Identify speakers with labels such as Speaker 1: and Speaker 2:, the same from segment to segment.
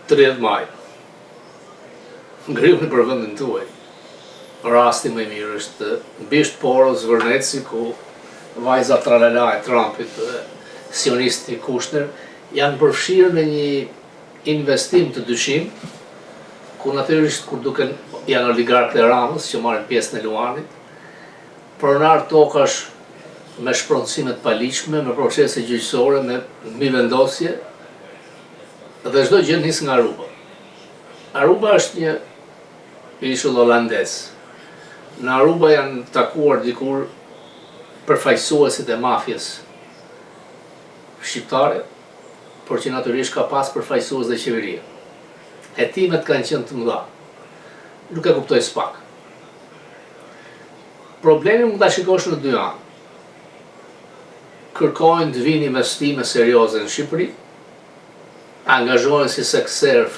Speaker 1: 30 maj. Ngrihuni për vendin tuaj. Rasti më i mirë është Bisht Poro Zvërneci ku vajza tralala e Trumpit dhe sionisti Kushner janë përfshirë në një investim të dyshimtë, ku natyrisht kur duken janë oligarkët e Ramës që marrin pjesën e Luanit, pronarë tokash me shpronësime të paligjshme, me procese gjyqësore, me mbivendosje, dhe çdo gjë nis nga Aruba. Aruba është një ishull holandez. Në Aruba janë takuar dikur përfaqësuesit e mafies shqiptare, por që natyrisht ka pas përfaqësues dhe qeveria. Hetimet kanë qenë të mëdha. Nuk e kuptoj SPAK. Problemin mund ta shikosh në dy anë. Kërkojnë të vijnë investime serioze në Shqipëri, angazhohen si sekserë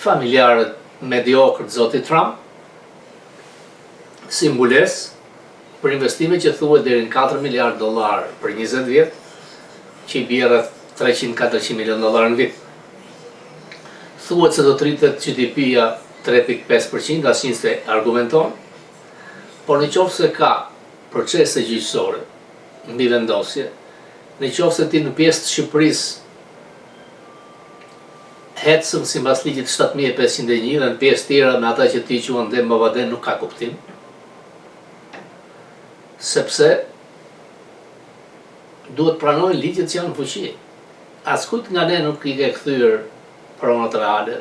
Speaker 1: familjarët mediokër të zotit Trump, si mbulesë për investime që thuhet deri në 4 miliardë dollarë për 20 vjet, që i bie rreth 300-400 milion dollarë në vit. Thuhet se do të rritet GDP-ja 3.5%, asnjë s'e argumenton, por në qoftë se ka procese gjyqësore, mbivendosje, në qoftë se ti në pjesë të Shqipërisë ecën sipas ligjit 7501 dhe në pjesë tjera me ata që ti quan dem babadem nuk ka kuptim, sepse duhet pranojnë ligjet që janë në fuqi. Askujt nga ne nuk i ke kthyer pronat reale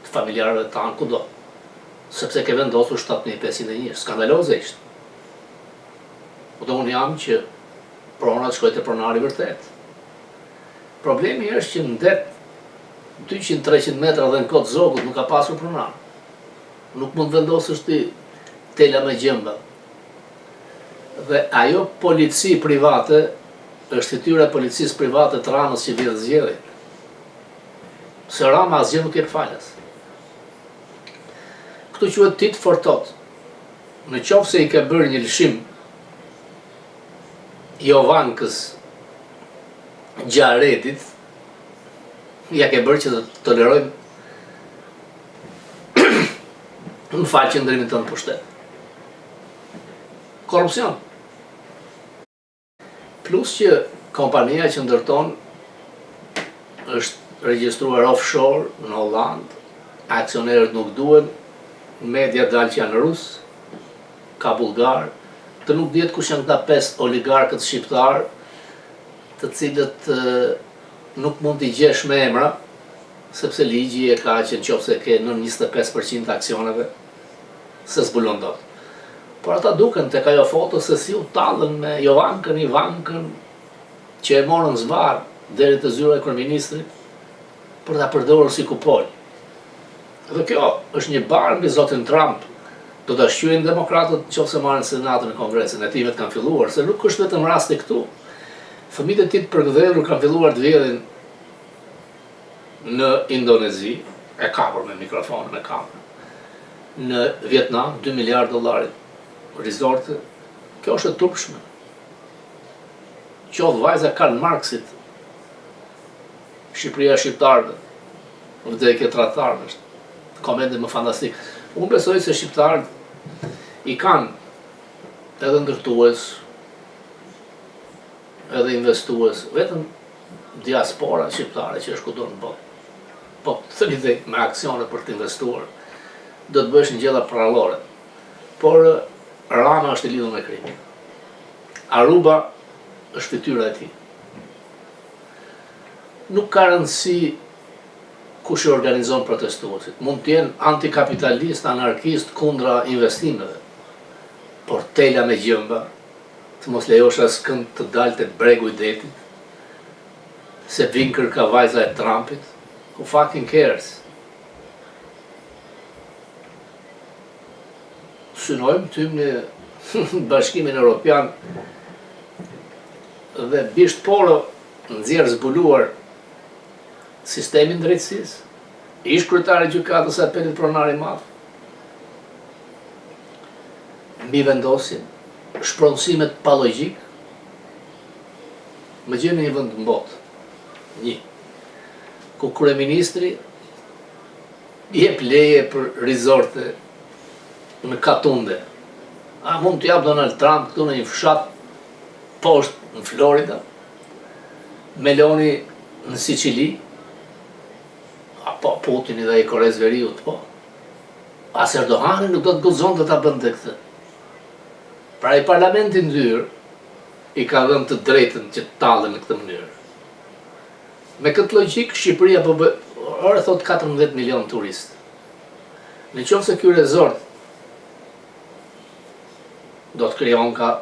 Speaker 1: të familjarëve tanë kudo, sepse ke vendosur 7501, skandaloze ishte. Po dhe unë jam që prona të shkojë te pronari vërtet. Problemi është që në det 200-300 metra dhe në Kotë Zogut nuk ka pasur pronar. Nuk mund të vendosësh ti tela me gjemba. Dhe ajo polici private është fytyra e policisë private të Ramës që vjedh zgjedhjet. Se Rama asgjë nuk jep falas. Këtu quhet tit for tat. Në qoftë se i ke bërë një lëshim Jovankës Jaredit, ja ke bërë që të tolerojmë më fal qëndrimin tënd në pushtet. Korrupsion. Plus që kompania që ndërton është regjistruar offshore në Holland, aksionerët nuk duhen, media dalë që janë rus, ka bullgar, të nuk dihet kush janë këta pesë oligarkët shqiptar, të cilët nuk mund t'i gjesh me emra, sepse ligji e ka që në qoftë se ke nën 25% të aksioneve, s'e zbulon dot. Por ata duken tek ajo foto se si u tallën me Jovankën, Ivankën, që e morën zvarrë deri te zyra e kryeministrit për ta përdorur si kupolë. Dhe kjo është një barrë mbi zotin Trump. Do ta shqyejnë demokratët në qoftë se marrin Senatin e Kongresin. Hetimet kanë filluar, se nuk është vetëm rasti këtu. Fëmijët e tij të përkëdhelur kanë filluar të vjedhin në Indonezi, e kapur me mikrofon, me kamerë. Në Vietnam, 2 miliardë dollari resorte. Kjo është e turpshme. Qoftë vajza Karl Marxit, Shqipëria e shqiptarëve, vdekje tradhtarëve është komenti më fantastik. Unë besoj se shqiptarët i kanë edhe ndërtues, edhe investues, vetëm diaspora shqiptare që është kudo në botë. Po të lidhej me aksione për të investuar, do të bëhesh një gjella përrallore. Por Rama është i lidhur me krimin. Aruba është fytyra e tij. Nuk ka rëndësi kush i organizon protestuesit. Mund të jenë antikapitalistë, anarkistë kundra investimeve. Por tela me gjemba, të mos lejosh askënd të dalë te bregu i detit, se vinkër ka vajza e Trumpit, who fucking cares? Synojmë të hyjmë në Bashkimin Europian dhe bisht poro nxjerr zbuluar sistemin drejtësisë, ish kryetari i gjykatës së apelit pronar i madh, mbivendosjen, shpronësimet pa logjikë, më gjeni një vend në botë, një, ku kryeministri Jep leje për rizorte në katunde. A mund të japë Donald Trump këtu në një fshat poshtë në Florida? Meloni në Sicili? Apo Putini dhe i Koresë Veriut, po. As Erdogani nuk do të guxonte ta bënte këtë. Pra ai parlamenti i ndyrë i ka dhënë të drejtën që të tallen në këtë mënyrë. Me këtë logjikë Shqipëria po bë, ore thotë 14 milion turistë. Në qoftë se ky resort do të krijon ka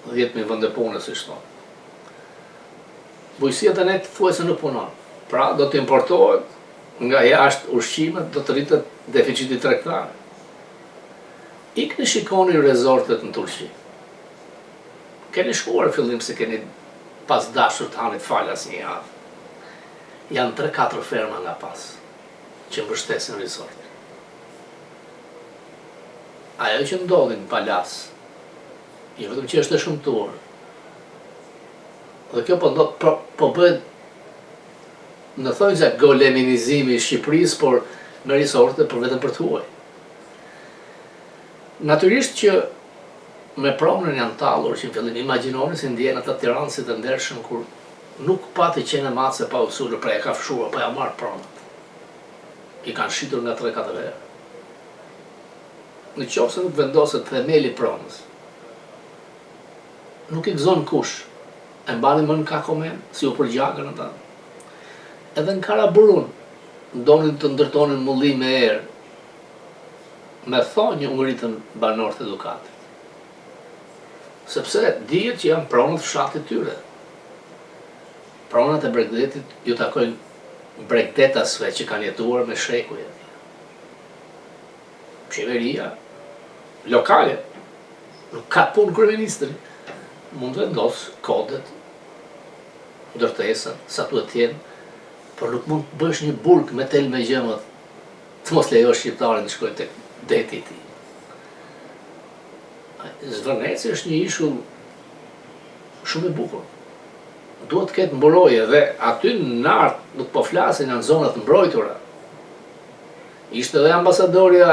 Speaker 1: 10.000 vende pune, siç thonë. Bujqësia te ne thuajse nuk punon. Pra do të importohet nga jashtë ushqimet, do të rritet deficiti tregtar. Ikni shikoni rezortet në Turqi. Keni shkuar në fillim se keni pas dashur të hanit falas një javë. Janë 3-4 ferma nga pas që mbështesin resortin. Ajo që ndodhi në Palasë, jo vetëm që është e shëmtuar, dhe kjo po ndodh, po, po bëhet në thonjëza goleminizimi i Shqipërisë, por me resorte, por vetëm për të huaj. Natyrisht që me pronën janë tallur që në fillim, imagjinoni si ndjehen ata tiranësit e ndershëm kur nuk pati qen e mace pa u sulur, pra e kafshuar, pa ja marrë pronat. I kanë shitur nga 3-4 herë. Në qoftë se nuk vendoset themeli i pronës, nuk i gëzon kush. E mbani mend Kakomen, si u përgjakën ata. Edhe në Karaburun donin të ndërtonin mulli me erë. Me thonj u ngritën banorët e Dukatit. Sepse dihet që janë pronat e fshatit tyre. Pronat e bregdetit ju takojnë bregdetasve që kanë jetuar me shekuj atje. Qeveria lokale nuk ka punë kryeministri, mund të vendosë kodet, ndërtesat, sa duhet të jenë, por nuk mund të bësh një burg me tel me gjemët, të mos lejosh shqiptarin të shkojë tek deti i tij. Zvërneci është një ishull shumë i bukur. Duhet të ketë mburoje dhe aty nart nuk po flasin janë zona të mbrojtura. Ishte dhe ambasadorja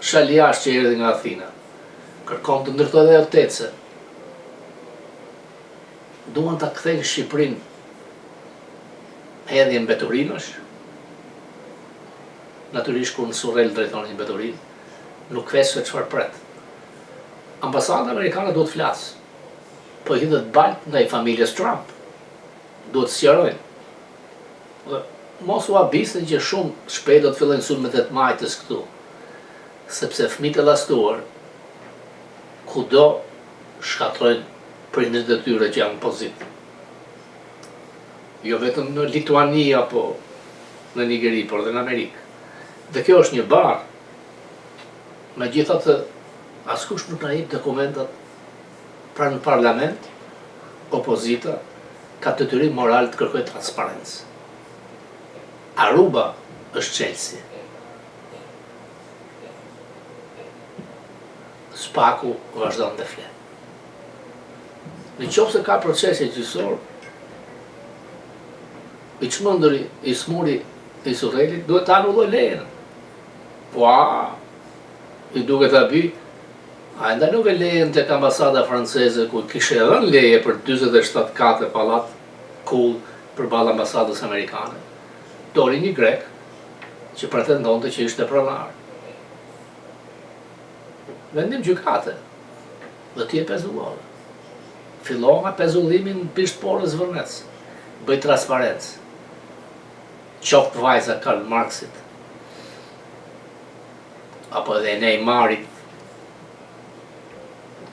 Speaker 1: Shaliash që erdhi nga Athina. Kërkon të ndërtojë dhe ajo TEC-e. Duan ta kthejnë Shqipërinë hedhje mbeturinash. Natyrisht kur në Surrel drejton një mbeturinë, nuk ke se çfarë pret. Ambasada amerikane duhet të flasë. Po hidhet baltë ndaj familjes Trump. Duhet të sqarojnë. Dhe mos u habisni që shumë shpejt do të fillojnë sulmet e të majtës këtu, sepse fëmijët e llastuar kudo shkatërrojnë prindërit e tyre që janë në pozitë. Jo vetëm në Lituani apo në Nigeri, por edhe në Amerikë. Dhe kjo është një barrë. Megjithatë, askush nuk na jep dokumentat pra në parlament, opozita ka detyrim moral të kërkojë transparencë. Aruba është çelësi. SPAK-u vazhdon të fle. Në qoftë se ka procese gjyqësor, i çmenduri, i smuri, i Surrelit, duhet të anullojë lejen. Po, i duket habi, a e ndalove lejen tek ambasada franceze ku kishe dhënë leje për 47 kate pallat kullë përballë ambasadës amerikane. Doli një grek që pretendonte që ishte pronar. Vendim gjykate dhe ti e pezullove. Fillo nga pezullimi në Bisht Pore Zvërnec. Bëj transparencë. Qoftë vajza Karl Marxit apo edhe e Neymarit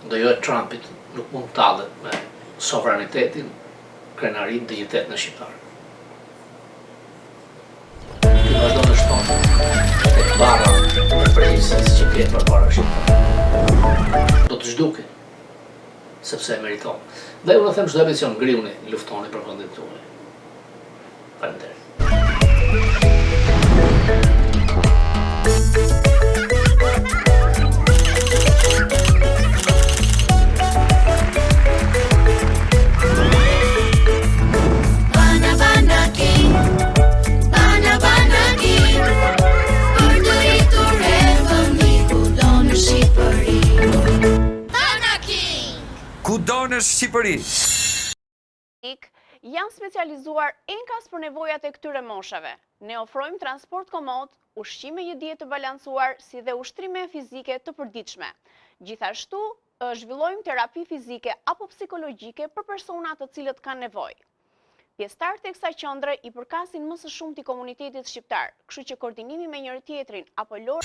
Speaker 1: dhe jo e Trumpit nuk mund të tallet me sovranitetin, krenarinë, dinjitetin e shqiptarëve. Ti vazhdon të shton tek barra e përgjegjësisë që ke përpara shqiptarëve. Do të zhdukin, sepse e meriton. Dhe unë them çdo emision ngrihuni, luftoni për vendin tuaj. Faleminderit.
Speaker 2: Bana bana king, bana bana king. Shqipëri.
Speaker 3: Janë specializuar enkas për nevojat e këtyre moshave. Ne ofrojmë transport komod, ushqim me një dietë të balancuar si dhe ushtrime fizike të përditshme. Gjithashtu, zhvillojmë terapi fizike apo psikologjike për persona të cilët kanë nevojë. Pjesëtarët e kësaj qendre i përkasin më së shumti komunitetit shqiptar, kështu që koordinimi me njëri-tjetrin apo lor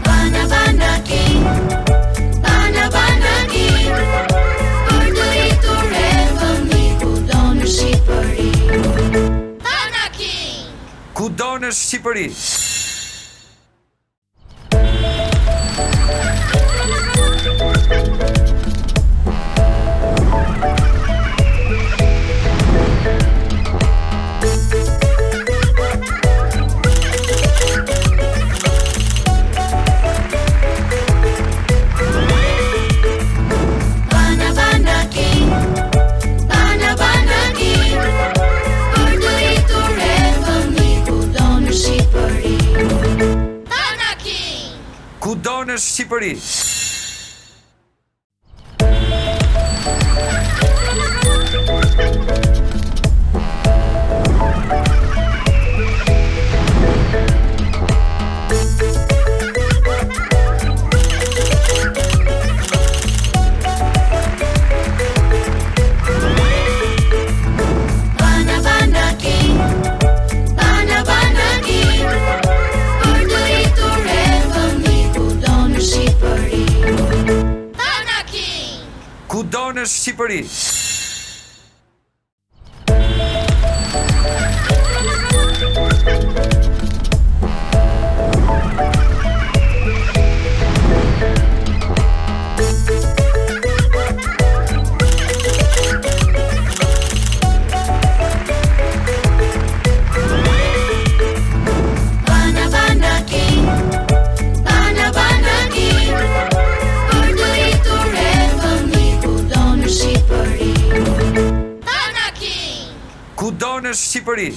Speaker 4: Bana bana king, bana bana king, për të rritur e fëmijë kudo në Shqipëri. Bana King!
Speaker 2: Kudo në Shqipëri.
Speaker 4: Bana bana king, bana bana king, për të rritur e fëmijë kudo në Shqipëri. Bana King!
Speaker 2: Kudo në Shqipëri.
Speaker 4: Bana bana king, bana bana king, për të rritur e fëmijë kudo në Shqipëri. Bana King!
Speaker 2: Kudo në Shqipëri.
Speaker 4: Bana bana king, bana bana king, për të rritur e fëmijë kudo në Shqipëri. Bana King!
Speaker 2: Kudo në Shqipëri.